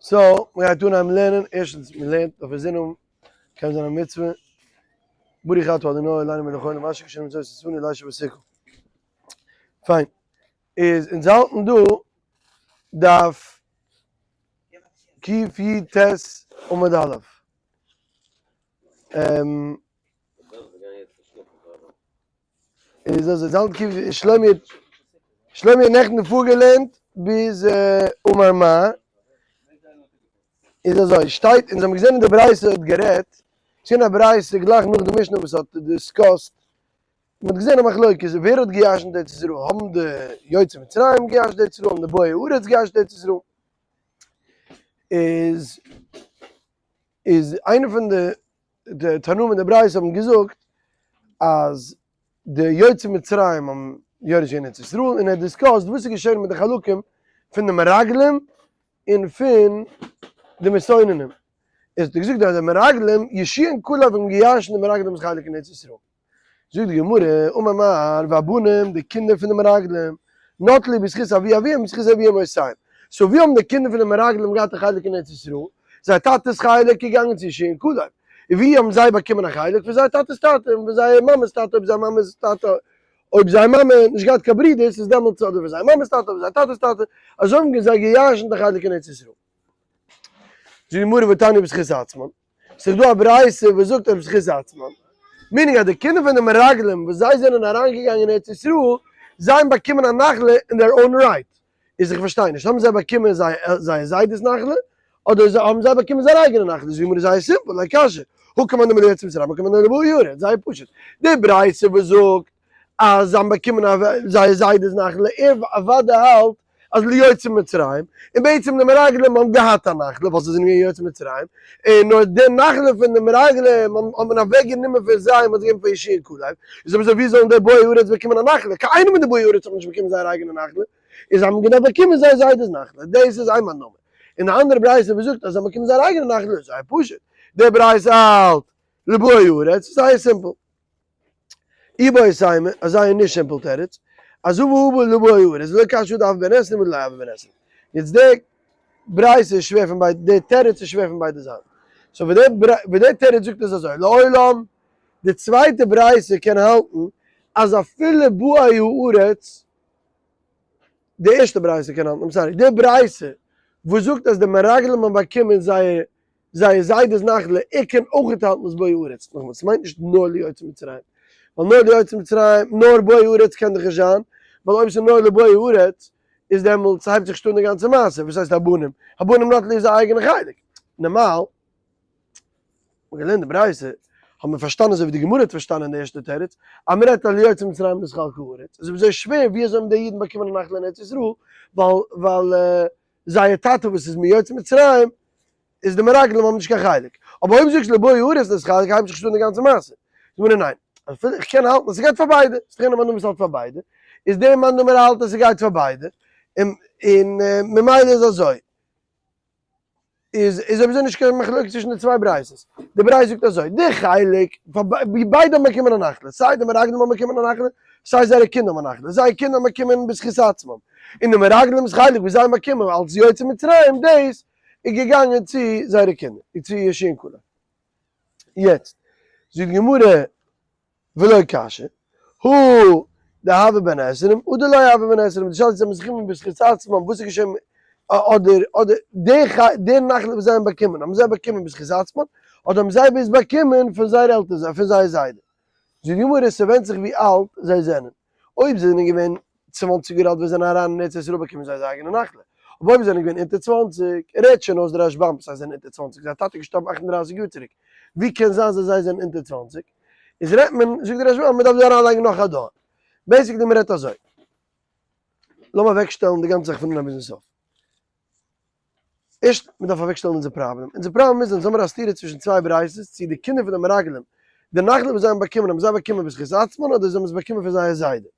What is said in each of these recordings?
So, מ'גייט אנהייבן לערנען, ערשטנס, מ'לערנט אויף אינזין האבן, קען זיין א מצוה, ברוך אתה ה' אלהינו מלך העולם אשר קדשנו במצוותיו וציוונו לישב בסוכה. פיין. איז אונז האלטן דא דף קי"ט עמוד א'. איז אזוי, זאלט קיף שלומי שלומי האט נעכטן פארגעלערנט ביז אמר מר. איז אזוי, שטייט, אונז האבן געזען אין די ברייתא האט גערעדט, ס'איז געווען א ברייתא גלייך נאך די משנה וואס האט discussed, מ'האט געזען א מחלוקת, ווער האט געירשנט ארץ ישראל, האבן די יוצאי מצרים געירשנט ארץ ישראל, האבן די באי הארץ געירשנט ארץ ישראל, איז איז איינער פון די די תנאים אין די ברייתא האבן געזאגט אז די יוצאי מצרים האבן יורש געווען ארץ ישראל און ער האט discussed וואס איז געשען מיט די חלקים פון די מרגלים און פון די מסתננים. איז האט ער געזאגט אז די מרגלים יהושע און כלב האבן געירשנט די מרגלים'ס חלק אין ארץ ישראל. זאגט די גמרא, אמר מר, והבנים, די קינדער פון די מרגלים, נטלו בזכות אבי אביהם ובזכות אבי אמותיהם. So ווי האבן די קינדער פון די מרגלים געהאט א חלק אין ארץ ישראל? זייער טאטע'ס חלק איז געגאנגען צו יהושע און כלב. און ווי האבן זיי באקומען א חלק? פון זייער טאטע'ס טאטע און פון זייער מאמע'ס טאטע אויב זייער מאמע'ס טאטע אויב זייער מאמע האט נישט געהאט קיין ברידערס איז דעמאלטס אדער פון זייער מאמע'ס טאטע אדער זייער טאטע'ס טאטע, אזוי האבן זיי געירשנט א חלק אין ארץ ישראל. זאגט די גמרא ותניא בזכות עצמן. ס'איז דא א ברייתא וואס זאגט אז בזכות עצמן, meaning אז די קינדער פון די מרגלים וואס זיי זענען אריינגעגאנגען אין ארץ ישראל, זיי האבן באקומען א נחלה אין their own right. איז איך פארשטיי נישט, האבן זיי באקומען זייער זיידע'ס נחלה, אדער האבן זיי באקומען זייער אייגענע נחלה? זאגט די גמרא זייער simple, לא קשיא, הא כמאן דאמר ליוצאי מצרים הא כמאן דאמר לבאי הארץ, זייער פשוט. די ברייתא וואס זאגט אז זיי האבן באקומען זייער זיידע'ס נחלה, ער אוודאי האלט אז ליוצאי מצרים, און בעצם די מרגלים האבן געהאט א נחלה ווייל זיי זענען געווען יוצאי מצרים, און נאר די נחלה פון די מרגלים האט מען אוועק גענומען פון זיי און מען האט געגעבן פאר יהושע און כלב, איז אויב אזוי ווי זאלן די באי הארץ באקומען א נחלה, קיין איינער פון די באי הארץ האט נישט באקומען זייער אייגענע נחלה, און זיי האבן געדארפט באקומען זייער זיידע'ס נחלה, דאס איז איין מאן דאמר, און די אנדערע ברייתא וואס זאגט אז זיי האבן באקומען זייער אייגענע נחלה איז זייער פשוט, די ברייתא האלט לבאי הארץ, זייער simple. איבעית אימא, א זייער נישט simple תירוץ, אז הא והא לבאי הארץ, ולא קשיא הא דהוה בן עשרים הא דלא הוה בן עשרים. יעצט די ברייתא איז שווער פון ביידע, די תירוץ איז שווער פון ביידע זייטן. So ווי די תירוץ זאגט איז אזוי, לעולם, די צווייטע ברייתא קען האלטן אז אפילו באי הארץ, די ערשטע ברייתא קען האלטן, I'm sorry, די ברייתא וואס זאגט אז די מרגלים האבן באקומען זייער זייער זיידע'ס נחלה, ער קען אויך האלטן אז באי הארץ, נאכאמאל, ס'מיינט נישט נאר ליוצאי מצרים, ווייל נאר ליוצאי מצרים, נאר באי הארץ קען דאך נישט זיין, ווייל אויב ס'איז נאר לבאי הארץ, איז דעמאלטס הייבט זיך נישט אן די גאנצע מעשה, וואס הייסט הבנים? הבנים נטלו איז א אייגענע חלק. נארמאל, מ'האט געלערנט די ברייתא, האט מען פארשטאנען אזוי ווי די גמרא האט פארשטאנען אין די ערשטע תירוץ, אז מ'רעדט אז ליוצאי מצרים נתחלקה הארץ, איז אויב אזוי שווער ווי אזוי האבן די אידן באקומען א נחלה אין ארץ ישראל, ווייל ווייל זייער טאטע וואס איז מיוצאי מצרים איז די מרגלים האבן נישט קיין חלק. אבער אויב זאגסט לבאי הארץ נתחלקה הייבט זיך נישט אן די גאנצע מעשה. זאגט מיר ניין. אפילו איך קען האלטן אז ס'גייט פאר ביידע. ס'איז דאך איינער מאן דאמר וואס האלט פאר ביידע. איז דער מאן דאמר האלט אז ס'גייט פאר ביידע. און און ממילא איז אזוי. איז איז אויב אזוי נישט קיין מחלוקת צווישן די צוויי ברייתות. די ברייתא זאגט אזוי, די חלק פאר ביידע האבן באקומען א נחלה, סיי די מרגלים האבן באקומען א נחלה, סיי זייערע קינדער האבן א נחלה, זייערע קינדער האבן באקומען בזכות עצמם, און די מרגלים'ס חלק וואס זיי האבן באקומען אלס יוצאי מצרים דאס איז געגאנגען צו זייערע קינדער, צו יהושע און כלב. יעצט זאגט די גמרא ולא קשיא, הא דהוה בן עשרים הא דלא הוה בן עשרים, די שאלה איז צו זיי האבן זיך גענומען בזכות עצמם, וואס איז געשען אדער אדער די די נחלה וואס זיי האבן באקומען האבן זיי באקומען בזכות עצמם, אדער האבן זיי עס באקומען פון זייער עלטער פון זייער זיידע. זאגט די גמרא ס'ווענדט זיך ווי אלט זיי זענען, אויב זיי זענען געווען 20 יאר אלט ווען זיי זענען אריין אין ארץ ישראל באקומען זיי זייער אייגענע נחלה, אבער אויב זיי זענען געווען אונטער 20, רעדט שוין אויס די רשב"ם זיי זענען אונטער 20, זייער טאטע איז געשטארבן 38 יאר צוריק, ווי קען זיין אז זיי זענען אונטער 20? איז רעדט מען, זאגט די רשב"ם מען דארף דא אריינלייגן נאך א דור. Basically מען רעדט אזוי. לאמיר אוועקשטעלן די גאנצע זאך פון אנהייב ביזן סוף. ערשט, מען דארף אוועקשטעלן אונזער פראבלעם. אונזער פראבלעם איז, אונז האמיר א סתירה צווישן צוויי ברייתות, צי די קינדער פון די מרגלים, די נחלה וואס זיי האבן באקומען, האבן זיי באקומען בזכות עצמן אדער זיי האבן עס באקומען פון זייער זיידע.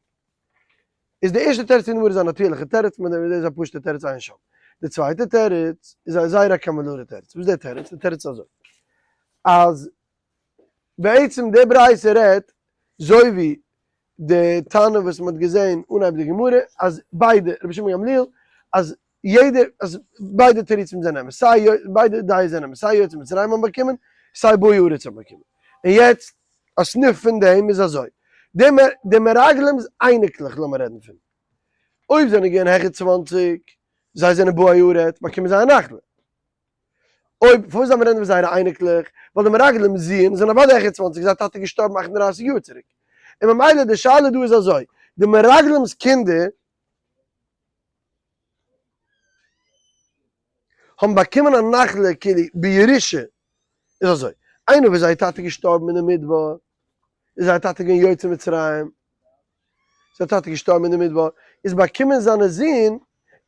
איז די ערשטע תירוץ פון די גמרא איז א נאטירליכע תירוץ, מען דאס איז א פשוט'ע תירוץ עיין שם. די צווייטע תירוץ איז א זייער א convoluted תירוץ. וואס איז דער תירוץ? דער תירוץ איז אזוי, אז בעצם די ברייתא רעדט זוי ווי די תנא וואס מען האט געזען אנהייב די גמרא אז ביידע רבי שמעון גמליאל אז. יעדער, אז ביידע תירוצים זענען אמת, סיי ביידע דעות זענען אמת, סיי יוצאי מצרים האבן באקומען, סיי באי הארץ האבן באקומען. און יעצט, א סניף פון דעם איז אזוי, די מרגלים'ס אייניקלעך לאמיר רעדן פון, אויב זענען געווען העכער 20, זיי זענען באי הארץ, באקומען זיי א נחלה. אויב, פארוואס דארף מען רעדן פון זייערע אייניקלעך? ווייל די מרגלים זין זענען אוודאי העכער 20, זייער טאטע איז געשטארבן 38 יאר צוריק. און ממילא די שאלה דא איז אזוי, די מרגלים'ס קינדער האבן באקומען א נחלה כאילו בירושה, איז אזוי, איינער וואס זייער טאטע איז געשטארבן אין די מדבר, איז זייער טאטע געווען יוצא מצרים, זיין טאטע איז געשטארבן אין די מדבר, איז באקומען זיינע זין,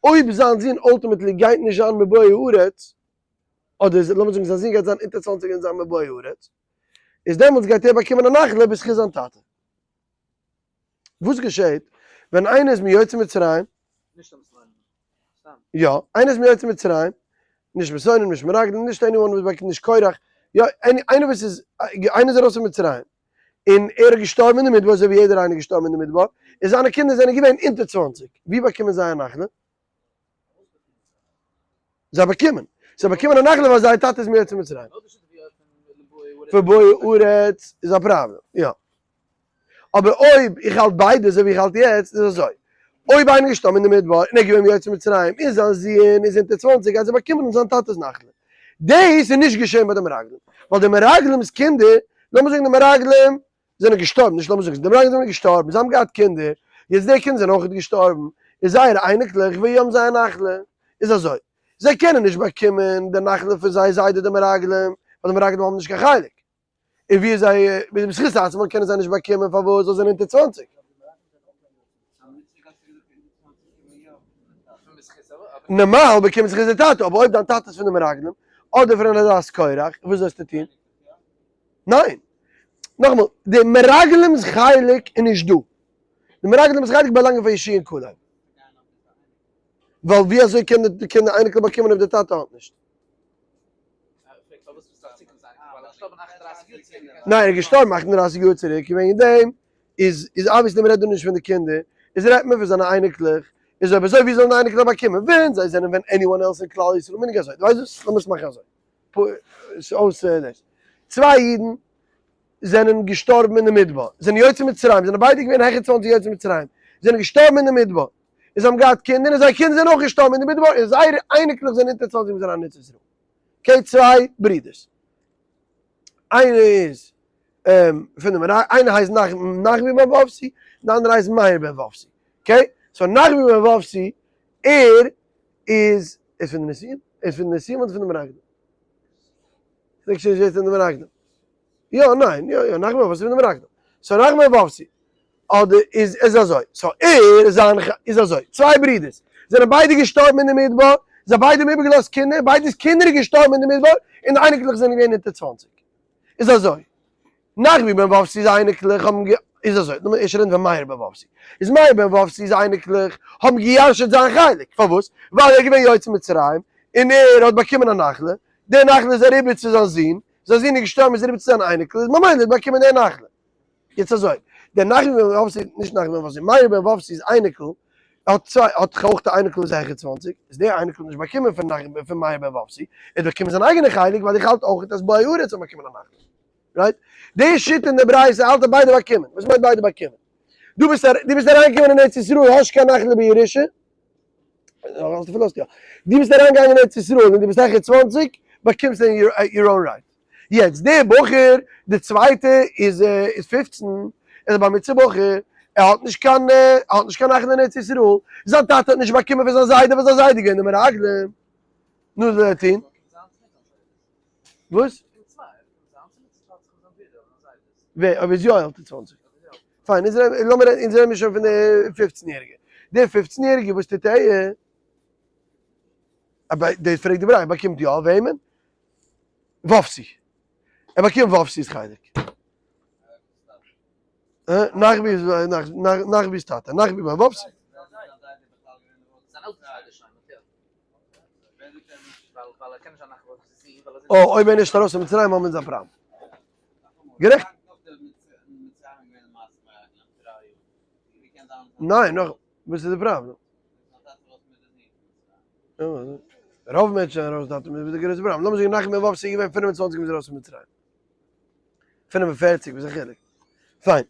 אויב זיין זון ultimately גייט נישט זיין מבאי הארץ, אדער לאמיר זאגן זיין זון גייט זיין אונטער 20 און זיין מבאי הארץ, איז דעמאלטס גייט ער באקומען א נחלה בזכות זיין טאטע. וואס געשעט ווען איינער איז מיוצאי מצרים? נישט א מסלומענער, סתם. יא, איינער איז מיוצאי מצרים, נישט מסונים, נישט מרגלים, נישט anyone וואס באקומט נישט קורח, יא, איינער וואס איז, איינער איז ארויס פון מצרים, און ער איז געשטארבן אין די מדבר אזוי ווי יעדער איינער איז געשטארבן אין די מדבר, און זיינע קינדער זענען געווען אונטער 20, ווי באקומען זיי א נחלה? זיי באקומען. זיי באקומען א נחלה ווייל זייער טאטע איז מיוצאי מצרים. פאר באי הארץ איז א פראבלעם, יא. אבער אויב איך האלט ביידע אזוי ווי איך האלט יעצט, איז אזוי. אויב איינער איז געשטארבן אין די מדבר און ער איז געווען מיוצאי מצרים און זיין זון איז אונטער 20 גייט זיי באקומען זיין טאטע'ס נחלה. דאס איז נישט געשען ביי די מרגלים. ווייל די מרגלים'ס קינדער, לאמיר זאגן די מרגלים זענען געשטארבן, נישט לאמיר זאגן, די מרגלים זענען געשטארבן, זיי האבן געהאט קינדער, יעצט די קינדער זענען אויך געשטארבן, און זייערע אייניקלעך, ווי האבן זיי א נחלה? איז אזוי, זיי קענען נישט באקומען די נחלה פון זייער זיידע די מרגלים, ווייל די מרגלים האבן נישט קיין חלק. און ווי איז זיי, בזכות עצמם קענען זיי נישט באקומען, פארוואס? זיי זענען אונטער 20. נארמאל באקומט זיך די טאטע, אבער אויב דיין טאטע איז פון די מרגלים, אדער פון עדת קורח, וואס זאלסטו טון? ניין. נאכאמאל, די מרגלים'ס חלק איז נישט דא. די מרגלים'ס חלק באלאנגען פאר יהושע און כלב. ווייל ווי אזוי קען די קען די אייניקל באקומען אויב די טאטע האט נישט? ניין, ער איז געשטארבן 38 יאר צוריק, און וועגן דעם איז איז obviously מ'רעדט דא נישט פון די קינדער, איז רעדט מען פון זיינע אייניקלעך, איז אויב אזוי ווי זאלן די אייניקלעך באקומען ווען זיי זענען ווען anyone else אין כלל ישראל מנהג אזוי, דו ווייסט וואס? לאמיר עס מאכן אזוי. אויס דאס. צוויי אידן זענען געשטארבן אין די מדבר, זענען יוצאי מצרים, זענען ביידע געווען העכער 20 יוצאי מצרים, זענען געשטארבן אין די מדבר, און זיי האבן געהאט קינדער, און זייער קינדער זענען אויך געשטארבן אין די מדבר, און זייערע אייניקלעך זענען אונטער 20 און זענען אריין אין ארץ ישראל. okay, צוויי ברידערס. איינער איז פון די מרא, איינער הייסט נחבי בן וופסי, די אנדערע הייסט מאיר בן וופסי. okay? so נחבי בן וופסי, ער איז, איז פון די נשיאים? ער איז פון די נשיאים אדער פון די מרגלים? כ'דענק שוין נישט ווער איז פון די מרגלים. יא, ניין, יא, יא, נחבי בן וופסי פון די מרגלים. so נחבי בן וופסי, אדער איז איז אזוי, so ער זיין איז אזוי, צוויי ברידערס זענען ביידע געשטארבן אין די מדבר, זיי ביידע האבן איבערגעלאזט קינדער, ביידע'ס קינדער איז געשטארבן אין די מדבר, און די אייניקלעך זענען געווען אונטער 20. איז אזוי, נחבי בן וופסי'ס אייניקלעך האבן גע איז אזוי, לאמיר ערשט רעדן פון מאיר בן וופסי. איז מאיר בן וופסי'ס אייניקלעך האבן געירש'עט זיין חלק, פארוואס? ווייל ער איז געווען יוצא מצרים, און ער האט באקומען א נחלה, די נחלה איז אריבער צו זיין זון, זיין זון איז געשטארבן איז אריבער צו זיין אייניקל, איז ממילא האט באקומען די נחלה. יעצט אזוי, דער נחבי בן וופסי, נישט נחבי בן וופסי, מאיר בן וופסי'ס אייניקל, האט צוויי, האט אויך די אייניקל וואס איז העכער 20, איז דער אייניקל נישט באקומען פון נחבי, פון מאיר בן וופסי, ער האט באקומען זיין אייגענע חלק, ווייל איך האלט אויך אז באי הארץ האט באקומען א נחלה. right? די שיטה אין די ברייתא האלט אז ביידע באקומען. וואס מיינט ביידע באקומען? דו ביסט דו ביסט אריינגעקומען אין ארץ ישראל, האסט קיין נחלה בירושה, האסט פארלאזט יא. דו ביסט אריינגעגאנגען אין ארץ ישראל און דו ביסט העכער 20, באקומסטו אין your own right. יעצט דער בחור, די צווייטע איז איז 15, ער איז א בר מצוה בחור, ער האט נישט קיין, ער האט נישט קיין נחלה אין ארץ ישראל, זיין טאטע האט נישט באקומען פון זיין זיידע וואס זיין זיידע איז געווען די מרגלים, נו וואס זאל ער טון? וואס? ווער? אויב איז יא עלטער 20. פיין, אונז רעדן, לאמיר רעדן, אונז רעדן מיר שוין פון די 15 יעריגע. די 15 יעריגע וואס טוט ער? אבער דאס פרעגט די ברייתא, באקומט יא וועמען? וופסי. ער באקומט וופסי'ס חלק. נחבי איז נחבי'ס טאטע, נחבי בן וופסי. אה, אויב ער נישט ארויס פון מצרים האבן אונז א פראבלעם. גערעכט. ניין, נאך, וואס איז די פראבלעם? רוב מענטשן זענען ארויס דארט מיט די גרויסע פראבלעם. לאמיר זאגן נחום בן וואלף איז געווען 25 ווען מ'איז ארויס פון מצרים. 45, וואס איז די חילוק? פיין.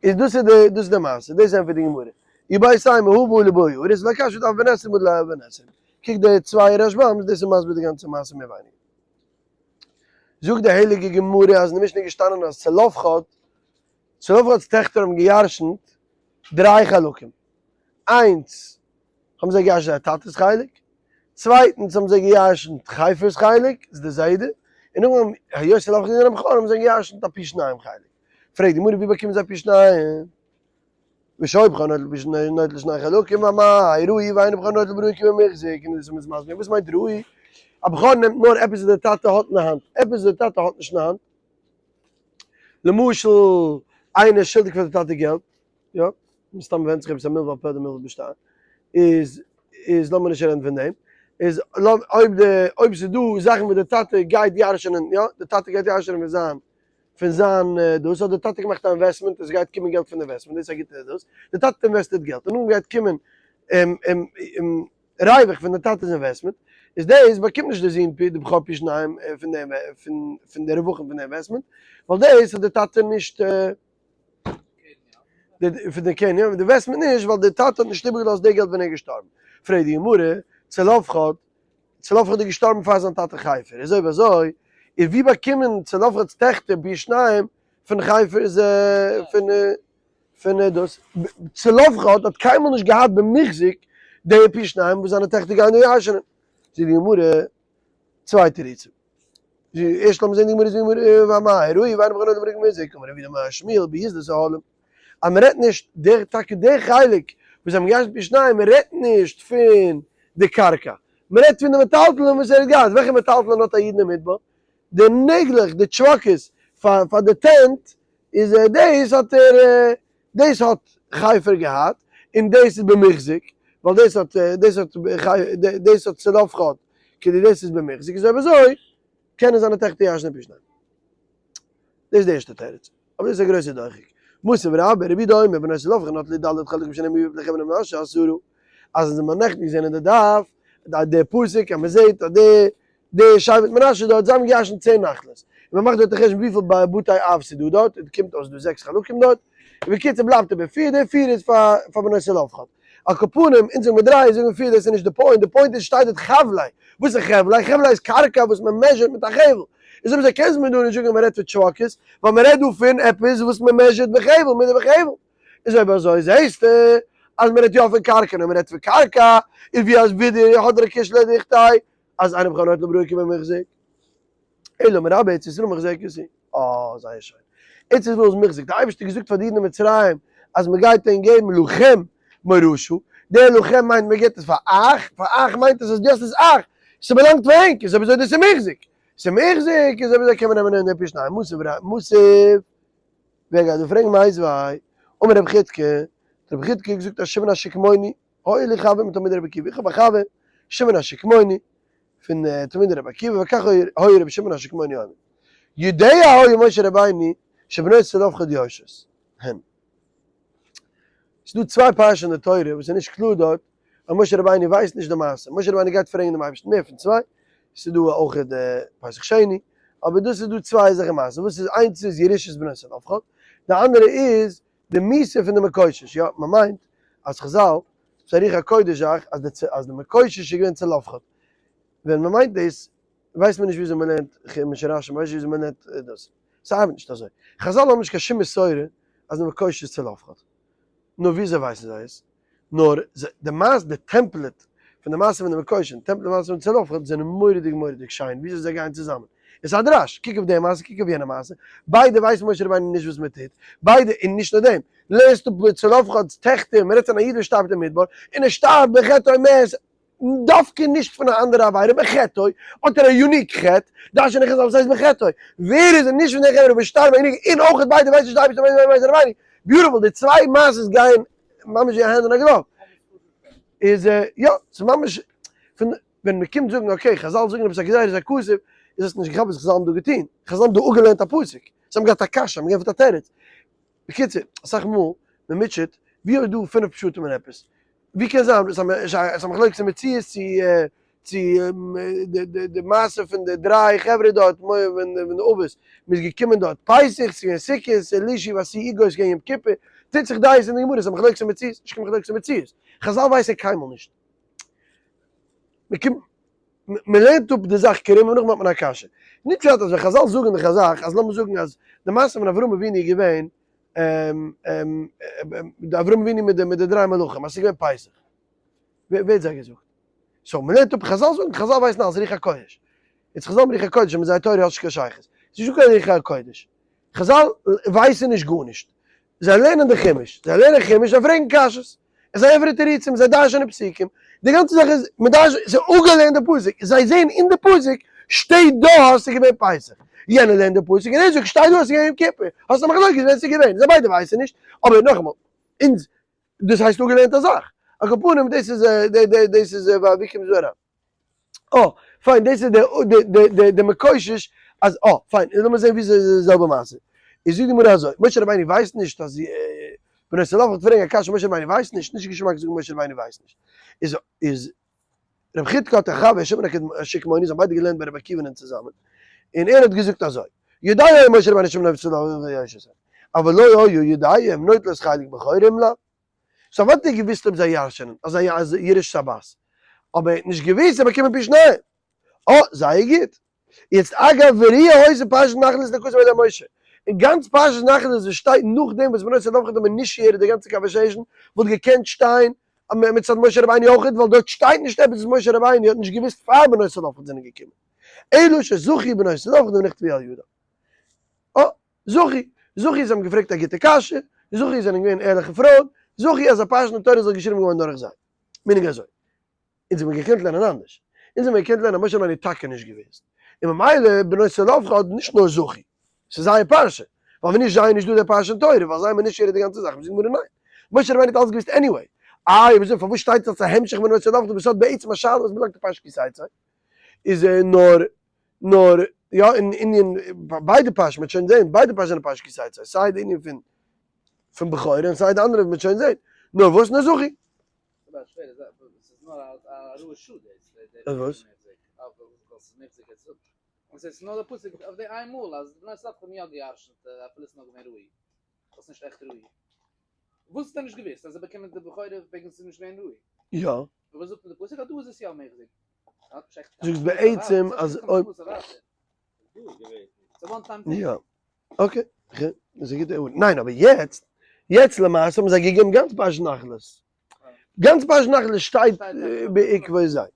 איז דאס איז די דאס איז די מעשה. דאס ענטפערט די גמרא. איבעית אימא הא בעי לבעי ארץ לא קשיא דאף בן עשרים עד לבן עשרים. קוק די צוויי רשבם'ס דאס איז מסביר די גאנצע מעשה מער ווייניגער. זאגט די הייליגע גמרא אז אין די משנה איז געשטאנען אז צלפחד, צלפחד'ס טעכטער האבן געירשנט דריי חלקים. איינס האבן זיי געירשנט זייער טאטע'ס חלק, צווייטנס האבן זיי געירשנט חיפר'ס חלק, איז די זיידע, און נאכדעם היות צלפחד איז געווען א בכור האבן זיי געירשנט א פי שניים חלק. פרעגט די גמרא ווי באקומען זיי פי שניים? ושהי' בכור נוטל פי שניים נוטל שני חלקים ואמאי ראוי ואינו בכור נוטל בראוי כבמוחזק און דאס איז מסביר וואס מיינט ראוי? א בכור נעמט נאר עפעס וואס דער טאטע האט אין די האנט, עפעס וואס דער טאטע האט נישט אין די האנט, למשל איינער איז שולדיג פאר די טאטע געלט, יא, מסתם ווענדט זיך אויב עס איז א מלווה על פה אדער מלווה בשטר, איז איז לאמיר נישט רעדן פון דעם, איז אויב די אויב ס'איז דא זאכן וואס די טאטע גייט ירש'נען, יא, די טאטע גייט ירש'נען פון זיין פון זיין דאס האט די טאטע געמאכט א investment עס גייט קומען געלט פון די investment דאס איז א גוטע דאס, די טאטע האט אינוועסטעד געלט און נאכדעם גייט קומען ריווח פון די טאטע'ס investment, איז דאס באקומט נישט די זון פי די בכור פי שניים פון די פון די רווחים פון די investment, ווייל דאס האט די טאטע נישט פון די קרן, יא, די investment נישט ווייל די טאטע האט נישט איבערגעלאזט די געלט ווען ער איז געשטארבן, פרעגט די גמרא, צלפחד צלפחד איז געשטארבן פאר זיין טאטע חיפר, איז אויב אזוי איז ווי באקומען צלפחד'ס טעכטער פי שניים פון חיפר'ס פון פון דאס, צלפחד האט קיינמאל נישט געהאט במוחזק די פי שניים וואס זיינע טעכטער גייען דא ירש'נען. זאגט די גמרא צוויי תירוצים. ערשט לאמיר זען די גמרא, זאגט די גמרא ואמאי ראוי ואינו בכור נוטל במוחזק, אמר רב יהודה אמר שמואל ביזדות אהלים. אז מען רעדט נישט דער טאקע דער חלק וואס זיי האבן געירשנט פי שניים, מען רעדט נישט פון די קרקע, מען רעדט פון די מטלטלין וואס ער האט געהאט, וועלכע מטלטלין האט א איד אין די מדבר? די נעגלעך, די טשוואקעס פאר פאר די tent, איז דאס האט ער, דאס האט חיפר געהאט, און דאס איז במוחזק, ווייל דאס האט דאס האט דאס האט צלפחד, כדי דאס איז במוחזק, איז אויב אזוי קענען זיינע טעכטער ירש'נען פי שניים. דאס איז די ערשטע תירוץ. אבער דאס איז א גרויסע דוחק. מותיב רבה, רבי יהודה אומר, בנות צלפחד נטלו ד' חלקים שנאמר ויפלו חבל מנשה עשרה. אז אונז האבן נעכטן געזען אין די דף, די פסוק אז מען זעט אז די די שבט מנשה דארט, זיי האבן געירשנט 10 נחלות. און מען מאכט דארט די חשבון וויפיל בתי אב ס'איז דא דארט, און קומט אויס דא זעקס חלקים דארט. און בקיצור בלייבט איבער פיר, די פיר איז פאר פאר בנות צלפחד. על כל פנים, אונז זאגן מיר דריי, זאגן מיר פיר, דאס איז נישט די point, די point איז שטייט דארט חבלי. וואס איז חבלי? חבלי איז קרקע וואס מען מעזשערט מיט א חבל. איז אויב אזוי קענסט מיר דא נישט זאגן אז מען רעדט פון טשוואקעס, ווייל מען רעדט דא פון עפעס וואס מען מעזשערט בחבל, מיט די בחבל. איז אויב אזוי זעהסטו אז מען רעדט יא פון קרקע, און אויב מען רעדט פון קרקע, איז ווי אז ווידער האט דער קיש לדוכתיה אז איינער בכלל נוטל בראי כבמוחזק. אלא אמר רבה ארץ ישראל מוחזקת היא. אה, זייער שיין. ארץ ישראל איז מוחזק. דער אייבערשטער האט געזאגט פאר די אידן אין מצרים אז מען גייט ענק געבן לכם מורשה. דער לכם מיינט מען געבט עס פאר אייך, פאר אייך מיינט עס אז דאס איז אייך, ס'באלאנגט פאר ענק, איז אויב אזוי דאס איז מוחזק. ס'איז מוחזק, איז אויב אזוי קען מען נעמען אין די פי שניים. מותיב ר' מותיב, ווער גייט דא פרעגן מיתיבי? אמר רב חידקא, האט רב חידקא געזאגט אז שמעון השקמוני, היה לי חבר מתלמידי רבי עקיבא, איך האב א חבר, שמעון השקמוני, פון תלמידי רבי עקיבא, וכך היה רבי שמעון השקמוני אומר, יודע היה משה רבינו שבנות צלפחד יורשות הן. ס'איז דא צוויי פרשות אין די תורה וואס איז נישט קלאר דארט, אז משה רבינו ווייסט נישט די מעשה, משה רבינו גייט פרעגן דעם אייבערשטן מער פון צוויי, ס'איז דא אויך די פסח שני, אבער דאס איז דא צוויי אזעלכע מעשות, וואס איז איינס איז ירושת בנות צלפחד, די אנדערע איז די מיתה פון די מקושש, יא, מען מיינט אז חזל, ס'איז א רוח הקודש זאך, אז די אז די מקושש איז געווען צלפחד. ווען מען מיינט דאס, ווייסט מען נישט וויאזוי מען לערנט חומש רשי, מען ווייסט נישט וויאזוי מען לערנט דאס. ס'ארבעט נישט אזוי. חזל האבן נישט קיין שום מסורה אז די מקושש איז צלפחד. נו וויאזוי ווייסן זיי עס? נאר די מעשה, די template פון די מעשה פון די מקושש און template מעשה פון צלפחד זענען מורא'דיג מורא'דיג שיין וויאזוי זיי גייען צוזאמען. עס איז א דרש, קוק אויף די מעשה, קוק אויף יענע מעשה, ביידע ווייסט משה רבינו נישט וואס מען טוט, ביידע, און נישט נאר דעם, לערנסט אפ צלפחד'ס טעכטער, מען רעדט פון א איד וואס שטארבט אין מדבר, און ער שטארבט בחטאו מת, דווקא נישט פון א אנדערע עבירה, בחטאו, האט ער א unique חטא, דרש'נען חזל וואס הייסט בחטאו, ווער איז ער נישט פון די חברה וואס שטארבן א unique, און אויך ביידע ווייסן נישט די אייבערשטער ווייסט משה רבינו, beautiful, די צוויי מעשות גייען ממש ווי א hand in a glove, איז יא, ס'איז ממש פון ווען מען קומט זאגן okay חזל זאגן עפעס א גזירת הכתוב, איז עס נישט געכאפט וואס חזל האבן דא געטון, חזל האבן דא אפגעלערנט א פסוק, זיי האבן געהאט א קשיא, האבן געענטפערט א תירוץ. בקיצור, אסאך מאל מען מוטשעט, ווי אויב דא פינף פשטים אין עפעס. ווי קען זיין ס'איז א מחלוקת אין מציאות צו צו די מעשה פון די דריי חברה דארט ווען די אבות מ'איז געקומען דארט פסח ס'איז געווען סוכות אלישי ועשי איגו איז געווען יום כיפור טוט זיך דעות אין די גמרא ס'איז א מחלוקת אין מציאות נישט קיין מחלוקת אין מציאות חזל ווייסען קיינמאל נישט מ'קומט מ'לערנט אפ די זאך קרום און נאכדעם האט מען א קשיא נישט פשט אז ווען חזל זאגען דיך א זאך אז לאמיר זאגען אז די מעשה פון אברהם אבינו איז געווען די אברהם אבינו מיט די דריי מלאכים אז ס'איז געווען פסח ווער האט זיי געזאגט? so מ'לערנט אפ חזל זאגן, חזל ווייסן אלס רוח הקודש. יעצט חזל מיט רוח הקודש און מיט זייער תורה האט נישט קיין שייכות. ס'איז נישטא קיין רוח הקודש. חזל ווייסן נישט גארנישט. זיי לערנען די חומש. זיי לערנען חומש, זיי פרעגן קשיות. און זיי ענטפערן תירוצים, זיי דרש'ענען פסוקים. די גאנצע זאך איז, מ'דרש'נט, ס'איז אפגעלערנט די פסוק. זיי זעען אין די פסוק שטייט דא אז ס'איז געווען פסח. יענער לערנט די פסוק און ער זאגט שטייט דא אז ס'איז געווען יום כיפור. האסט א מחלוקת ווען ס'איז געווען. זיי ביידע ווייסן נישט. אבער נאכאמאל, אונז דאס הייסט אפגעלערנט א זאך. על כל פנים דאס איז דאס איז ווי קומט דאס אריין? אה, פיין דאס איז די די מקושש אז אה, פיין לאמיר זען ווי אזוי איז די זעלבע מעשה. איז זאגט די גמרא אזוי, משה רבינו ווייסט נישט אז בנות צלפחד פרעגן א קשיא משה רבינו ווייסט נישט, נישט געשמאק זאגן משה רבינו ווייסט נישט. איז איז רב חידקא האט א חבר שמעון השקמוני זיי האבן ביידע געלערנט ביי רבי עקיבא'נען צוזאמען, און ער האט געזאגט אזוי, יודע היה משה רבינו שבנות צלפחד ירשו, אבל לא היו יודעים נוטלות חלק בכורה אם לאו. so אוודאי האט ער געוואוסט אויב זיי ירש'ענען, אז זיי אז ירושת הבת. אבער ער האט נישט געוואוסט זיי באקומען פי שניים. אה, זייער גוט. יעצט אגב וראיה היתה פרשת נחלות נקודת בידי משה. און גאנץ פרשת נחלות וואס שטייט נאכדעם וואס בנות צלפחד האבן initiated די גאנצע conversation וואלט געקענט שטיין מצד משה רבינו אויכעט ווייל דארט שטייט נישט עפעס וואס משה רבינו האט נישט געוואוסט פאר בנות צלפחד זענען געקומען. אלא שזכו בנות צלפחד ונכתבו על ידם. אה, זכו, זכו זיי האבן געפרעגט א גוטע קשיא, זכו זענען געווען ערליכע פרויען, זכו אז א פרשת אין תורה זאל געשריבן געווארן דורך זיי. meaning אזוי. אונז האבן געקענט לערנען אנדערש. אונז האבן געקענט לערנען אז משה רבינו האט טאקע נישט געוואוסט. און ממילא בנות צלפחד האט נישט נאר זכו. ס'איז זייער פרשה. ווייל ווען נישט זיי איז נישט דא די פרשה אין תורה, ווייל זיי האבן initiated די גאנצע זאך. זאגט די גמרא ניין. משה רבינו האט אלעס געוואוסט anyway. איי אויב אזוי פארוואס שטייט עס אלס א המשך בנות צלפחד וואס האט בעצם א שאלה וואס באלאנגט אין פרשת כי תצא? איז נאר נאר יא אין ענין ביידע פרשה מ'וועט שוין זעהן ביידע פרשה זענען פרשת כי תצא סיי די ענין פון פון בכורה און סיי די אנדערע וועט מען שוין זעהן נאר וואס נאר זכי. וואס? יא. זאגסט בעצם אז אויב. יא. okay. דאס איז א גוטע הערה. ניין אבער יעצט, יעצט למעשה האבן זיי געגעבן גאנץ פרשת נחלות. גאנץ פרשת נחלות שטייט בעקבות זיי.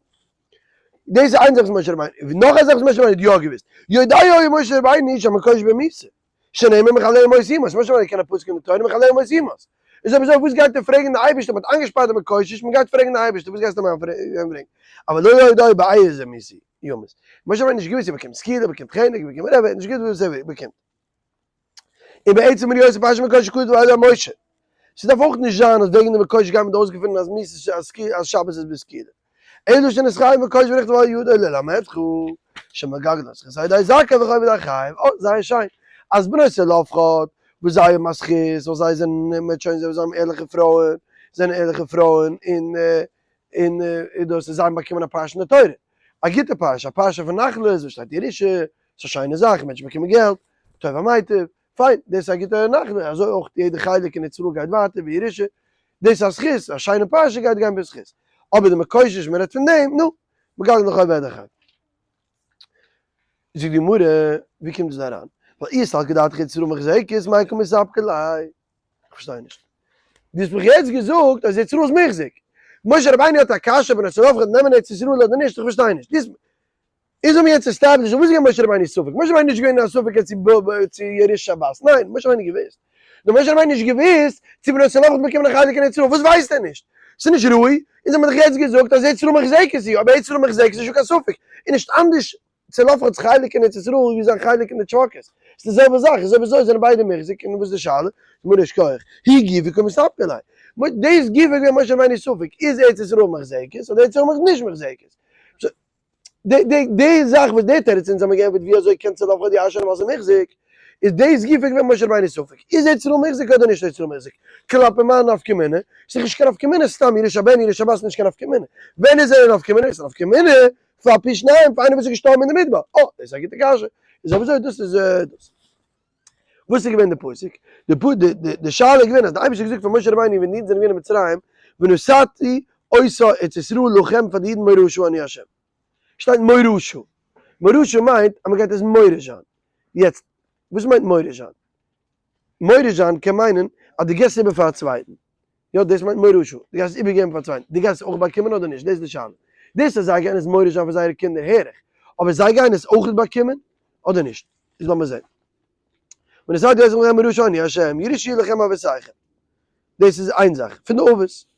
דאס איז איין זאך וואס משה רבינו, נאך א זאך וואס משה רבינו האט יא געוואוסט. יודע היה משה רבינו שהמקושש במיתה. שנאמר מחלליה מות יומת, משה רבינו קען א פסוק אין די תורה מחלליה מות יומת. איז אויב אזוי וואס גייט ער פרעגן די אייבערשטער, מען האט איינגעשפארט די מקושש, מען גייט פרעגן די אייבערשטער, וואס גייסטו אים פרעגן? אבל לא יודע באיזה מיתה יומת. משה רבינו האט נישט געוואוסט ער באקומט סקילה, ער באקומט חנק, ער באקומט whatever, ער האט נישט געוואוסט וואס ער באקומט. און בעצם ר' יוסף פרשת מקושש כתוב על ידי משה. ס'דארף אויך נישט זיין אז וועגן די מקושש גייט מען דא אויסגעפינען אז מיתה אז שבת איז בסקילה. אלא שנתחייב מקושש ונכתב על ידו ללמדך שמגלגלין זכות על ידי זכאי וחובת החייב. אה, זייער שיין. אז בנות צלפחד וואס זיי האבן א זכות ווייל זיי זענען מ'וועט שוין זען זיי האבן ערליכע פרויען, זענען ערליכע פרויען און און דאס איז זיי האבן באקומען א פרשה אין די תורה. א גוטע פרשה, א פרשה פון נחלות וואס שטייט ירושה, ס'איז א שיינע זאך, מענטשן באקומען געלט, טוב המטיב, פיין, דאס איז א גוטע נחלה, אזוי אויך יעדע חלק אין ארץ ישראל גייט ווייטער ווי ירושה, דאס איז א זכות, א שיינע פרשה גייט גיין בזכות, אבער די מקושש מען רעדט פון דעם, נו, מגלגל לך עובד אחד. זאגט די גמרא, ווי קומט דאס דא אריין? ווייל אי סלקא דעתך ארץ ישראל מוחזקת, מאי קא מספקא ליה? איך פארשטיי נישט. דו האסט מיך יעצט געזאגט אז ארץ ישראל איז מוחזק. משה רבינו האט א קשיא בנות צלפחד נעמען ארץ ישראל אדער נישט, איך פארשטיי נישט. דו איז האבן יעצט established וואס איז געווען משה רבינו'ס ספק? משה רבינו איז נישט געווען אין א ספק צו צו ירושה שבת, ניין, משה רבינו האט געוואוסט. נאר משה רבינו האט נישט געוואוסט צו בנות צלפחד באקומען א חלק אין ארץ ישראל, וואס ווייסט ער נישט? ס'איז נישט ראוי, אונז האבן דאך יעצט געזאגט אז ארץ ישראל מוחזקת היא, אבער ארץ ישראל מוחזקת איז נישטא קיין ספק, איז נישט אנדערש צלפחד'ס חלק אין ארץ ישראל ווי זיין חלק אין די טשאקעס, ס'איז די זעלבע זאך, איז אויב אזוי זענען ביידע מוחזק, און וואס איז די שאלה? גמרא יישר כח, היא גופא קא מספקא ליה. דאס גופא איז געווען משה רבינו'ס ספק, איז ארץ ישראל מוחזקת אדער ארץ ישראל נישט מוחזקת? די די די זאך וואס די תירוץ אונז האבן געענטפערט ווי אזוי קען צלפחד ירש'ענען ווייל ס'איז מוחזק, איז דאס גופא געווען משה רבינו ספק, איז ארץ ישראל מוחזק אדער נישט ארץ ישראל מוחזק? כלפי מה נפקא מינה? ס'איז נישט קיין נפקא מינה סתם ירושה בן ירושה בת איז נישט קיין נפקא מינה. ווען איז ער א נפקא מינה? איז א נפקא מינה פאר פי שניים פאר איינער וואס איז געשטארבן אין די מדבר. אה, דאס איז א גוטע קשיא. איז אויב אזוי דאס איז דאס. וואס איז געווען די פסוק? די פ די די די שאלה איז געווען אז די אייבערשטער האט געזאגט פאר משה רבינו ווען די אידן זענען געווען אין מצרים ונתתי אותה ארץ ישראל לכם פאר די אידן מורשה אני ה'. שטייט מורשה. מורשה מיינט אז מ'גייט עס מוריש זיין. יעצט, וואס מיינט מוריש זיין? מוריש זיין קען מיינען אז דו געבסט איבער פאר א צווייטן. יא, דאס מיינט מורשה. דו גייסט עס איבערגעבן פאר א צווייטן. דו גייסט עס אויך באקומען אדער נישט? דאס איז די שאלה. דאס אז זיי גייען עס מוריש זיין פאר זייערע קינדער הער איך. אבער זיי גייען עס אויך באקומען אדער נישט? איז לאמיר זען. ונתתי אותה לכם מורשה אני ה', ירושה היא לכם מאבותיכם. דאס איז איין זאך פון די אבות.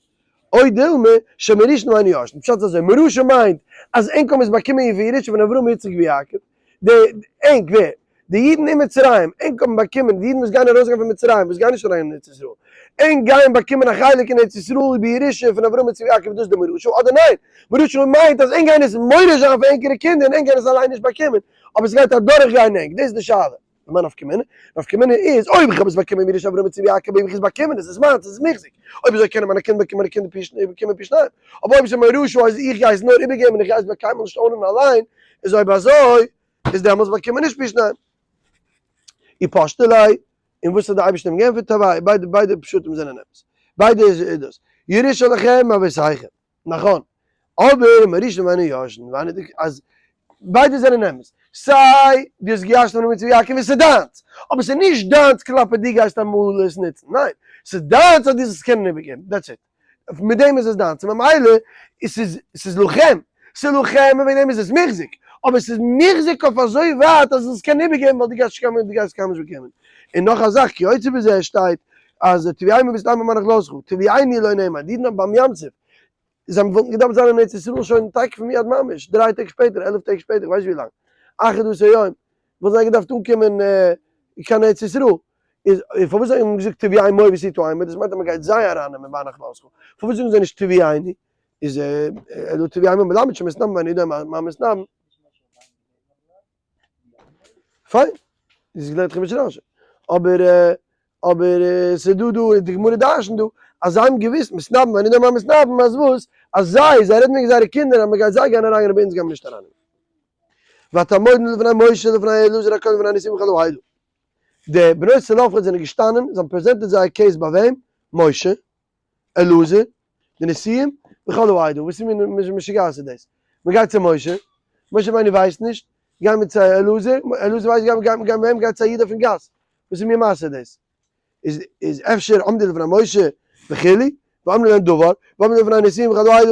או דילמא שמורישין ואינן יורשין, פשט איז אזוי, מורשה מיינט אז ענק האבן עס באקומען פון ירושה פון אברהם יצחק ויעקב, די ענק ווער? די אידן אין מצרים, ענק האבן באקומען, די אידן וואס גייען ארויסגיין פון מצרים, וואס גייען נישט אריין אין ארץ ישראל, ענק גייען באקומען א חלק אין ארץ ישראל בירושה פון אברהם יצחק ויעקב, דאס איז די מורשה, אדער ניין, מורשה מיינט אז ענק גייען עס מוריש זיין פאר ענקערע קינדער און ענק גייען עס אליין נישט באקומען, אבער עס גייט אדורך גיין ענק, דאס איז די שאלה. און מיין נפקא מינה? נפקא מינה איז, אויב איך האב עס באקומען מירושה אברהם יצחק ויעקב, אויב איך עס באקומען איז עס מיינס, איז עס מוחזק. אויב אזוי קענען מיינע קינדער באקומען מיינע קינדער פי שניים, באקומען פי שניים. אבער אויב עס איז מורשה אז איך גיי עס נאר איבערגעבן און איך גיי עס מער קיינמאל נישט own ען אליין, איז אויב אזוי איז דעמאלטס באקומען נישט פי שניים. אי פשטא ליה, און וואס האט די אייבערשטער אים געענטפערט? תרוייהו, ביידע ביידע פשטים זענען אמת. ביידע איז דאס. ירושה לכם מאבותיכם. נכון. אבער מורישין ואינן יורשין, אז ביידע זענען אמת. סיי דו האסט געירשט פון אברהם יצחק יעקב און ס'איז דיינס. אבער ס'איז נישט דיינס כלפי דו גייסט אמאל עס נוצן. ניין. ס'איז דיינס אז דו זאלסט עס קענען איבערגעבן. That's it. מיט דעם איז עס דיינס. און ממילא איז ס'איז ס'איז לכם. ס'איז לכם און וועגן דעם איז עס מוחזק. אבער ס'איז מוחזק אויף אזוי ווייט אז דו זאלסט קענען איבערגעבן ווייל דו גייסט נישט קיינמאל דו גייסט קיינמאל נישט באקומען. און נאך א זאך, כיוצא בזה שטייט אז תביאמו ותטעמו מה נחלתך, תביאני לא נאמר, די אידן האבן ביים ים סוף, זיי וואלטן געדארפט זיין אין ארץ ישראל שוין תיכף ומיד ממש, 3 טעג שפעטער, 11 טעג שפעטער, איך ווייס נישט ווי לאנג, אחד עשר יום, וואלטן זיי געדארפט אנקומען קיין ארץ ישראל, איז פארוואס האבן זיי געזאגט תביאמו ותטעמו, דאס מיינט אז מען גייט זיי ארייננעמען ביי נחלתך, פארוואס זאגן זיי נישט תביאני, איז אלא תביאמו מלמד שמתנבאים ואיני יודע מה מתנבאים. פיין, דאס איז געלערנט חומש רשי. אבער אבער ס'איז דא דא, די גמרא דרש'נט דא, אז זיי האבן געוואוסט, מתנבאים ואיני יודע מה מתנבאים, אז וואס? אז זיי, זיי רעדן וועגן זייערע קינדער, אז מ'גייט זיי גיין אריינגיין אבער אונז גייען מיר נישט אריינגיין. ותעמודנה לפני משה לפני אלעזר הכהן לפני הנשיאים וכל העדה. די בנות צלפחד זענען געשטאנען, זיי האבן presented זייער case ביי וועם? משה. אלעזר, די נשיאים, וכל העדה, וואס איז מין משוגעת איז דאס? מען גייט צו משה, משה רבינו ווייסט נישט, גיי מיר צו אלעזר, אלעזר ווייסט גיי גיי גיי וועם גייט צו א איד אויפן גאס, וואס איז מין מעשה איז דאס? איז איז אפשר עמדו לפני משה וכו', ואמרו להם דבר, ואמרו לפני הנשיאים וכל העדה,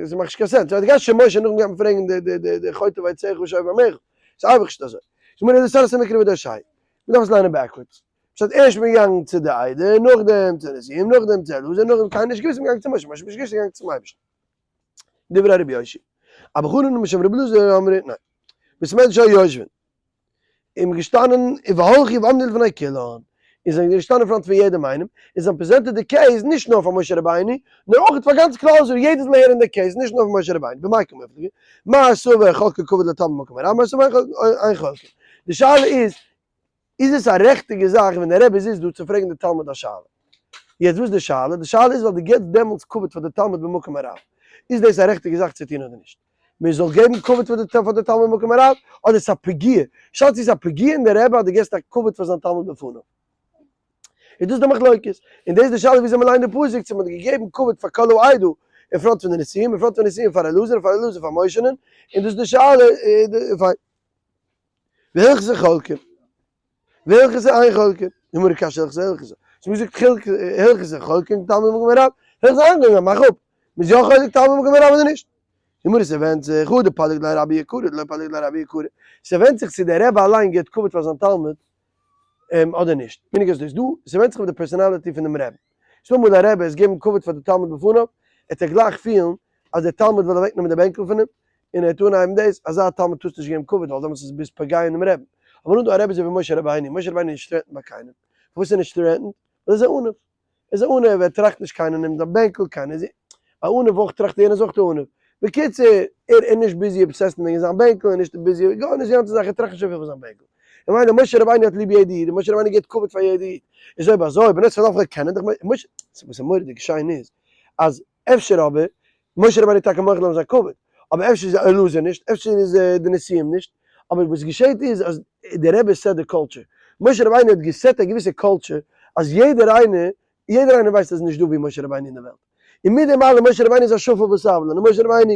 עס מאכט נישט קיין sense, די גייסט צו משה נאכדעם גייט מען פרעגן די די די די חוטב עציך ושואב מימיך, ס'איז אייביג נישט אזוי, זאג מיר די סדר מקרא ודרשי, מען דארף עס ליינען backwards. פשט ערשט מען געגאנגען צו די עדה, נאכדעם צו נשיאים, נאכדעם צו אלעזר, נאכדעם קיינער נישט געוואוסט, מען געגאנגען צו משה, משה נישט געוואוסט, געגאנגען צום אייבערשטן. דברי רבי יאשיה. אבא חנן משם רבי אלעזר אמרו, ניין. בית מדרש היו יושבין. און געשטאנען והלכו ועמדו לפני כולן. און זענען געשטאנען front פון יעדעם איינעם, און זיי האבן presented די case נישט נאר פאר משה רבינו, נאר אויך פאר גאנץ כלל ישראל, יעדער זאל הערן די case, נישט נאר פאר משה רבינו. במאי קמיפלגי? מר סבר חולקין כבוד לתלמיד במקום הרב, מר סבר אין חולקין. די שאלה איז, איז עס א רעכטיגע זאך ווען דער רבי זיצט דא צו פרעגן די תלמיד א שאלה? יעצט וואס איז די שאלה? די שאלה איז ווייל דו געבסט דעמאלטס כבוד פאר די תלמיד במקום הרב. איז דאס א רעכטיגע זאך צו טון אדער נישט? מען זאל געבן כבוד פאר די תלמיד במקום הרב? אדער איז עס א פגיעה? שאלת איז א פגיעה אין די רבי אז דו געבסט א כבוד פאר זיין תלמיד בפניו? איז דאס די מחלוקת. און דאס איז די שאלה וויאזוי מען ליינט די פסוק, צו מען האט געגעבן כבוד פאר כל העדה אין front פון די נשיאים, אין front פון די נשיאים פאר אלעזר און פאר אלעזר פאר משה'נען, און דאס איז די שאלה, פיין. והלכתא חולקין? והלכתא אין חולקין? די גמרא קשיא הלכתא הלכתא. ס'איז מיר געזאגט הלכתא חולקין תלמיד במקום הרב, הלכתא אין חולקין, מאך אפ. מ'איז יא חולק תלמיד במקום הרב אדער נישט? די גמרא ס'ווענדט זיך, הא דפליג ליה רבה יקרא דלא פליג ליה רבה יקרא. ס'ווענדט זיך צו דער רבי אליין גיבט כבוד פאר זיין תלמיד אדער נישט. meaning אז דאס דא, ס'ווענדט זיך אויף די personality פונעם רבי. ס'דא אמאל א רבי עס געבן כבוד פאר די תלמיד בפניו, עט ער גלייך פילן אז דער תלמיד וויל אוועקנעמען די בענקל פון אים, און ער וועט אנהייבן דאס, אזא תלמיד טארסט נישט געבן כבוד ווייל דעמאלטס איז ביסט פוגע אינעם רעבן. אבער נאר דא א רבי אזוי ווי משה רבינו, משה רבינו איז נישט threatened ביי קיינעם. פארוואס איז ער נישט threatened? ווייל ער איז א עניו. ער איז א עניו, ער טראכט נישט קיינער נעמט זיין בענקל, קיינער איז א עניו אויך טראכט יענער איז אויך א עניו. בקיצור, ער איז נישט busy obsessed וועגן זיין בענקל, ער איז נישט busy גארנישט די גאנצע זאך, ער טראכט נישט אזויפיל פון זיין בענקל. איך מיין משה רבינו האט ליב יעדע איד, און משה רבינו געבט כבוד פאר יעדע איד, איז אויב אזוי בנות צלפחד קענען דאך משה, וואס איז מורא'דיג שיין איז, אז אפשר אבער, משה רבינו איז טאקע מוחל אויף זיין כבוד, אבער אפשר איז אלעזר נישט, אפשר איז די נשיאים נישט, אבער וואס געשעהט איז אז די רבי set די culture, משה רבינו האט גע set א געוויסע culture אז יעדער איינער, יעדער איינער ווייסט אז נישט דא ווי משה רבינו אין די וועלט, און מיט דעם אלעם משה רבינו איז א שפל וסבלן, און משה רבינו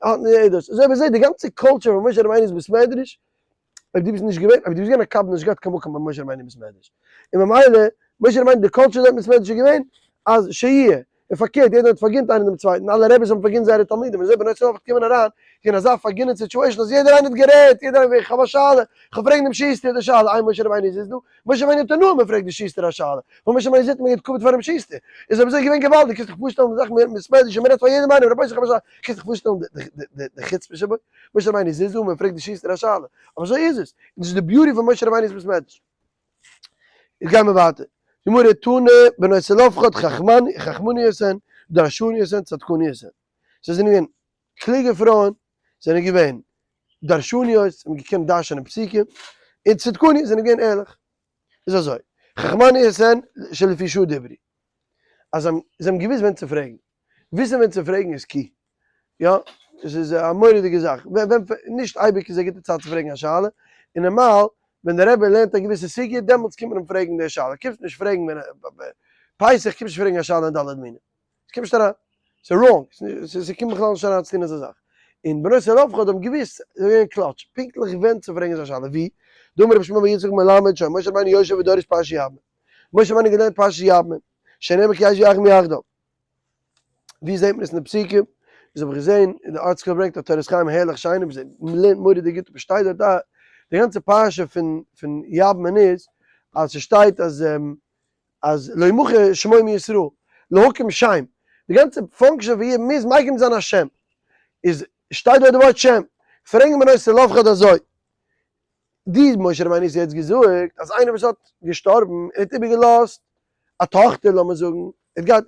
האט נישט דאס, אזוי ווי אזוי די גאנצע culture פון משה רבינו איז בית מדרש, אויב דו ביסט נישט געווען, אויב דו ביסט געווען א קבלן נישט געהאט קיין מקום ביי משה רבינו אין בית מדרש, און ממילא משה רבינו די culture דארט אין בית מדרש איז געווען אז שיהיה, און פארקערט יעדער האט פארגינט איינער דעם צווייטן, אלע רעביס האבן פארגינט זייערע תלמידים, און אזוי בנות צלפחד קומען אריין אין אזא פארגינען situation אז יעדער איינער האט גערעדט, יעדער איינער איך האב א שאלה, איך האב פרעגן דעם שוסטער די שאלה, איי משה רבינו איז דא? משה רבינו האט הנאה מען פרעגט די שוסטער א שאלה, ווייל משה רבינו זעט מען גיבט כבוד פארן שוסטער, איז אויב אזוי געווען געוואלדיג, קענסט דיך פארשטעלן די זאך מיט בית מדרש און מען רעדט פאר יעדעם איינעם, רבותי איך האב א שאלה, קענסט דיך פארשטעלן די חוצפה שבו? משה רבינו זיצט דא און מען פרעגט די שוסטער א שאלה, אבער אזוי איז עס, און דאס איז די beauty פון משה רבינו'ס בית מדרש. איז גייען מיר ווייטער, גמרא תנא בנות צלפחד חכמניות הן, דרשניות הן, צדקניות הן. זיי זענען געווען קלוגע פרויען, זענען געווען דרשניות, האבן געקענט דרש'ענען פסוקים, און צדקניות זענען געווען ערליך. איז אזוי, חכמניות הן שלפי שעה דברו, אז זיי האבן געוואוסט ווען צו פרעגן, וויסן ווען צו פרעגן איז key, יא, עס איז א מורא'דיגע זאך, ווען, נישט אייביג איז א גוטע צייט צו פרעגן א שאלה, און נארמאל ווען דער רבי לערנט א געוויסע סוגיא דעמאלטס קומט מען אים פרעגן די שאלה, קומסט נישט פרעגן ווען פסח קומסט נישט פרעגן א שאלה אין ד' מינים, עס קומט נישט אריין, ס'איז wrong, ס'קומט בכלל נישט אריין צו טון אזא זאך, און בנות צלפחד האבן געוואוסט, זיי זענען געווען קלאטש, פונקטליך ווען צו פרעגן אזא שאלה, ווי? דאמר רבי שמואל בר יצחק מלמד שהיה משה רבינו יושב ודורש פרשת יבמה, משה רבינו האט געלערנט פרשת יבמה, שנאמר כי ישבו אחים יחדיו. ווי זעט מען עס אין די פסוקים? איז האב איך געזען אין די ArtScroll ברענגט א תורת חיים הערליך שיין און מ'לערנט מורא'דיג גוט אבער שטייט דארט א די גאנצע פרשה פון פון יבמ'ן איז אז ס'שטייט אז אז לא ימחה שמו מישראל להקים שם די גאנצע function פון יבם איז מקים זיין א שם איז שטייט דארט די ווארט שם פרעגן בנות צלפחד אזוי די משה רבינו איז יעצט געזאגט אז איינער וואס האט געשטארבן און האט איבערגעלאזט א טאכטער לאמיר זאגן, ער האט געהאט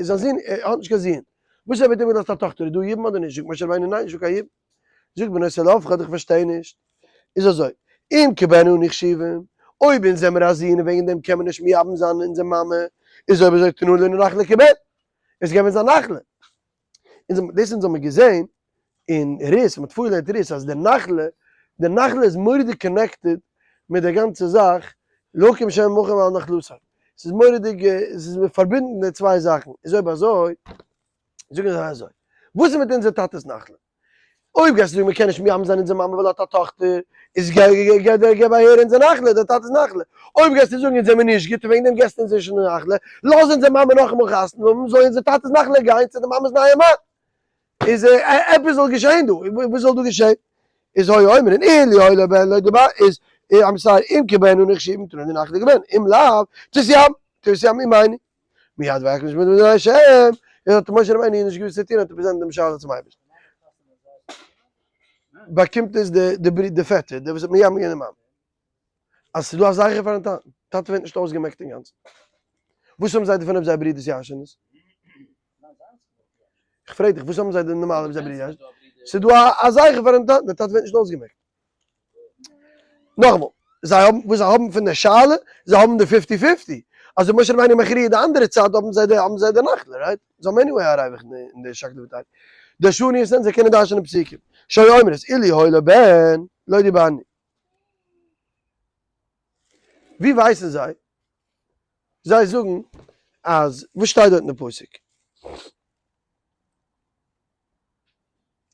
זיין זון, ער האט נישט קיין זון, וואס אויב ער האט איבערגעלאזט א טאכטער איז דא יבום אדער נישט, זאגט משה רבינו ניין נישטא קיין יבום, זאגט בנות צלפחד איך פארשטיי נישט, איז אזוי, אם כבן אנו חשובין, אויב אונז זעמער א זון און וועגן דעם קען מען נישט מייבם זיין אונזער מאמע, איז אויב אזוי תנו לנו נחלה כבן, איז געב אונז א נחלה. אונז דאס אונז האבן געזען אין רות, מ'האט פארגעלערנט רות אז די נחלה, די נחלה איז מורא'דיג connected מיט די גאנצע זאך, להקים שם עמכם על נחלתו, ס'איז מורא'דיג, ס'איז פארבינדן די צוויי זאכן, איז אויב אזוי, זאגן זיי אזוי, וואס איז מיט אונזער טאטע'ס נחלה? אויב גייסטו זאגן מ'קען נישט מייבם זיין אונזער מאמע ווייל האט א טאכטער, איז געב אהער אונזער נחלה, דער טאטע'ס נחלה. אויב גייסטו זאגן אונז זעמיר נישט גוט און וועגן דעם געסטו אונז נישט אונזער נחלה, לאז אונזער מאמע נאכאמאל חתונה האבן, זאל אונזער טאטע'ס נחלה גיין צו די מאמע'ס נייע מאן. איז עפעס זאל געשען דא, וואס זאל דא געשען? איז היו אומרים אילו היה לו בן לא דבר איז I'm sorry אם כבן אנו נחשבין תנו לנו נחלה כבן אם לאו תתייבם תתייבם אמנו. מיד ויקם שמואל לפני השם, און האט משה רבינו נישט געוואוסט צו טון האט ער present דעם שאלה צום אייבערשטן. באקומט עס די די די פעטער, דער וואס האט מייבם געווען די מאמע. אז ס'איז דא א זכר פארן טאטן, טאטע ווערט נישט אויסגעמעקט אינגאנצן. וואס האבן זיי דערפון אויב זייער ברודערס ירש'ען עס? איך פרעג דיך, וואס האבן זיי נארמאל אויב זייער ברודער ירש'ען? ס'איז דא א זכר פארן טאטן, דער טאטע ווערט נישט אויסגעמעקט. נאכאמאל, זיי האבן, וואס זיי האבן פון די שאלה, זיי האבן די fifty fifty. אז אויב משה רבינו מכריע די אנדערע צד האבן זיי די, האבן זיי די נחלה, right? זיי האבן anyway א ריווח אין די שקלא וטריא. דרשניות זיי קענען דרש'נען פסוקים. שהיו אומרות, אילו היה לו בן, לא דיברנו. ווי ווייסן זיי? זיי זאגן אז, וואס שטייט דארט אין די פסוק?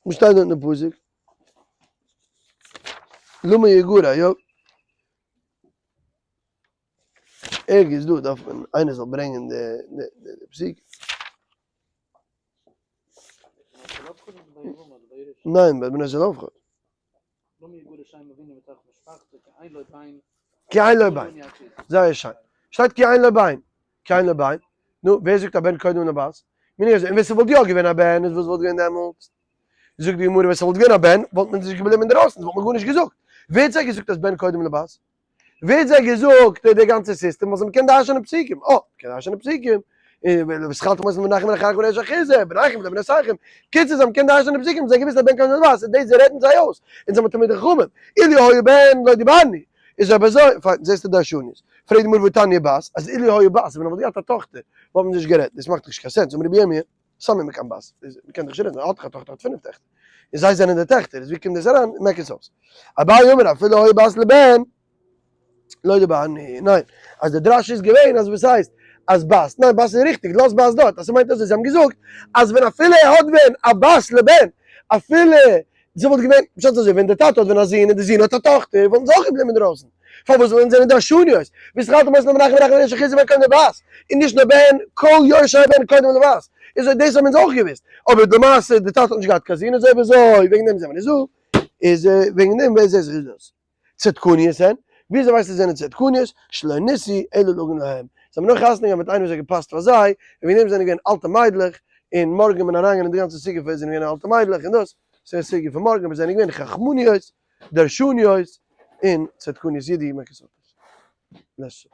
וואס שטייט דארט אין די פסוק? למה יגרע, יא. ערגעץ דא דארף מען איינער זאל ברענגען די פסוק. ניין, ביי בנות צלפחד. כי אין לו בן. זייער שיין. שטייט כי אין לו בן. כי אין לו בן. נו, ווער זאגט א בן קודם לבת? מיר נישט. און ווען ס'וואלט יא געווען א בן, איז וואס וואלט געווען דעמאלטס? זאגט די גמרא, ווען ס'וואלט געווען א בן, וואלט מען נישט געבליבן אינדערויסן, וואלט מען גארנישט געזאגט. ווער האט זיי געזאגט אז בן קודם לבת? ווער האט זיי געזאגט די גאנצע סיסטעם וואס מ'קען דרש'נען פסוקים? אה, מ'קען דרש'נען פסוקים. והתחלתם אותם לבניכם ולאחיכם ולאיש אחוזה, בניכם ולבנותיכם. קיצור זיי האבן געקענט דרש'נען פסוקים, זיי געוואוסט אז בן קודם לבת, דאס רעדן זיי אויס. אונז זעמיר תלמידי חכמים. אילו היה בן לא דיברנו. איז אויב אזוי, פיין, זעסטו דרשניות. פרעגט די גמרא והתניא בת, אז אילו היה בת, ווען ער וואלט געהאט א טאכטער, וואלט מען נישט גערעדט, דאס מאכט דאך נישט קיין sense, אמר רבי ירמי', סמי מכאן בת, מ'קען דאך נישט רעדן, ער האט דאך א טאכטער, ער האט פינף טעכטער, און זיי זענען די טעכטער, איז ווי קומט דאס אריין, מעק עס אויס. אביי אמר אפילו היה בת לבן, לא דברנו, ניין, אז די דרש איז געווען אז וואס הייסט אז בת, ניין בת איז ריכטיג, לאז בת דארט, אז ס'מיינט אזוי, זיי האבן געזאגט אז ווען אפילו ער האט ווען א בת לבן, אפילו זי וואלט געווען, פשט אזוי, ווען די טאטע האט ווען א זון און די זון האט א טאכטער, וואלטן זיי אויך געבליבן אינדרויסן, פארוואס ווייל אונז זענען דרשניות, והתחלת מות למנחם מנחם בן שחיזו בן קודם לבת, און נישט נאר בן, כל יורשי הבן קודם לבת, איז אזוי דאס האבן אונז אויך געוואוסט, אבער למעשה די טאטע האט נישט געהאט קיין זון, איז אויב אזוי וועגן דעם זענען מיר נישט דא, איז וועגן דעם ווער זעט זיך איז דאס. צדקניות הן, וויאזוי ווייסטו זיי זענען צדקניות? שלא נישאו אלא להגון להם, זיי האבן נאר חתונה געהאט מיט איינער וואס האט געפאסט פאר זיי, און וועגן דעם זענען געווען אלטע מיידלעך, און מארגן ווען מען אריינגיין אין די גאנצע סוגיא פון זענען געווען אלטע מיידלעך און דאס, ס'איז א סוגיא פון מארגן, אבער זיי זענען געווען חכמניות, דרשניות, און צדקניות, ידי מעקעס אויס.